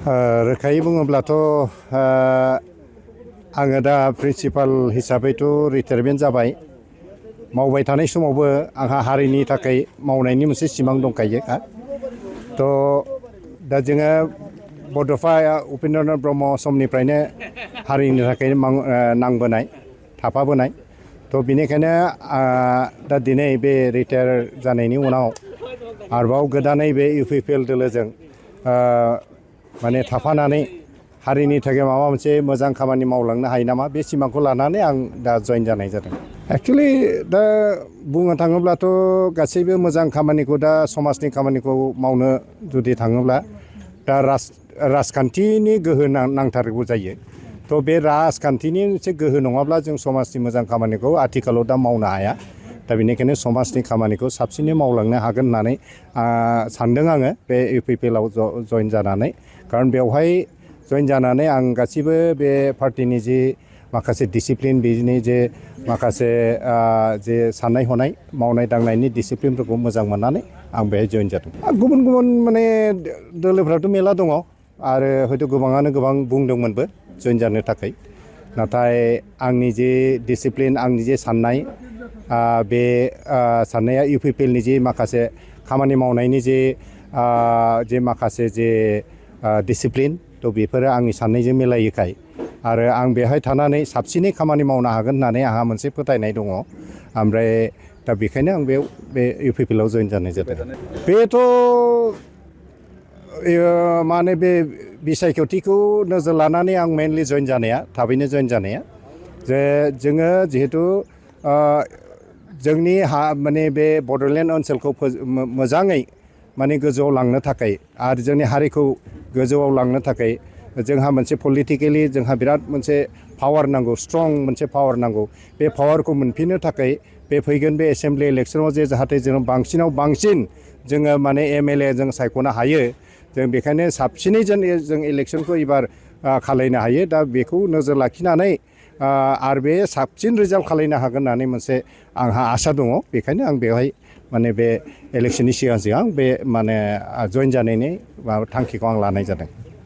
रोखायै बुङोब्लाथ' आङो दा प्रिन्सिपाल हिसाबैथ' रिटायारमेन्ट जाबाय। मावबाय थानाय समावबो आंहा हारिनि थाखाय मावनायनि मोनसे सिमां दंखायो। थ' दा जोङो बड'फा उपेन्द्रनाथ ब्रह्म समनिफ्रायनो हारिनि थाखाय नांबोनाय थाफाबोनाय। थ' बेनिखायनो दा दिनै बे रिटायार जानायनि उनाव आरोबाव गोदानै बे UPPL दोलोजों माने थाफानानै हारिनि थाखाय माबा मोनसे मोजां खामानि मावलांनो हायो नामा बे सिमांखौ लानानै आं दा जइन जानाय जादों। एक्चुअलि दा बुंनो थाङोब्लाथ' गासैबो मोजां खामानिखौ दा समाजनि खामानिखौ मावनो जुदि थाङोब्ला दा राजखान्थिनि गोहो नांथारगौ जायो। थ' बे राजखान्थिनि मोनसे गोहो नङाब्ला जों समाजनि मोजां खामानिखौ आथिखालाव दा मावनो हाया। दा बेनिखायनो समाजनि खामानिखौ साबसिनै मावलांनो हागोन होननानै सानदों आङो बे UPPLआव जइन जानानै। खारन बेवहाय जइन जानानै आं गासिबो बे पार्टिनि जि माखासे डिसिप्लिन बिनि जे माखासे जे साननाय हनाय मावनाय दांनायनि डिसिप्लिनफोरखौ मोजां मोननानै आं बेहाय जइन जादों। गुबुन गुबुन माने दोलोफ्राथ' मेरला दङ आरो हयथ' गोबाङानो गोबां बुंदोंमोनबो जइन जानो थाखाय। नाथाय आंनि जे डिसिप्लिन आंनि जे साननाय बे साननाया UPPLनि जे माखासे खामानि मावनायनि जे माखासे जे डिसिप्लिन थ' बेफोरो आंनि साननायजों मिलायोखाय आरो आं बेहाय थानानै साबसिनै खामानि मावनो हागोन होननानै आंहा मोनसे फोथायनाय दङ। ओमफ्राय दा बेखायनो आं बे UPPLआव जइन जानाय जादों। बेथ' माने बे बिसायख'थिखौ नोजोर लानानै आं मेनलि जइन जानाया थाबैनो जइन जानाया जे जोङो जिहेथु जोंनि माने बे बड'लेण्ड ओनसोलखौ मोजाङै माने गोजौआव लांनो थाखाय आरो जोंनि हारिखौ गोजौआव लांनो थाखाय जोंहा मोनसे पलिटिकेलि जोंहा बिराद मोनसे पावार नांगौ, स्ट्रं मोनसे पावार नांगौ। बे पावारखौ मोनफिननो थाखाय बे फैगोन बे एसेमब्लि इलेक्सनाव जे जाहाथे जों बांसिनाव बांसिन जोङो माने MLA जों सायख'नो हायो। जों बेखायनो साबसिनै जों इलेक्सनखौ एबार खालायनो हायो। दा बेखौ नोजोर लाखिनानै आरो बे साबसिन रिजाल्ट खालायनो हागोन होननानै मोनसे आंहा आसा दङ। बेखायनो आं बेवहाय माने बे इलेक्सननि सिगां बे माने जइन जानायनि थांखिखौ आं लानाय जादों।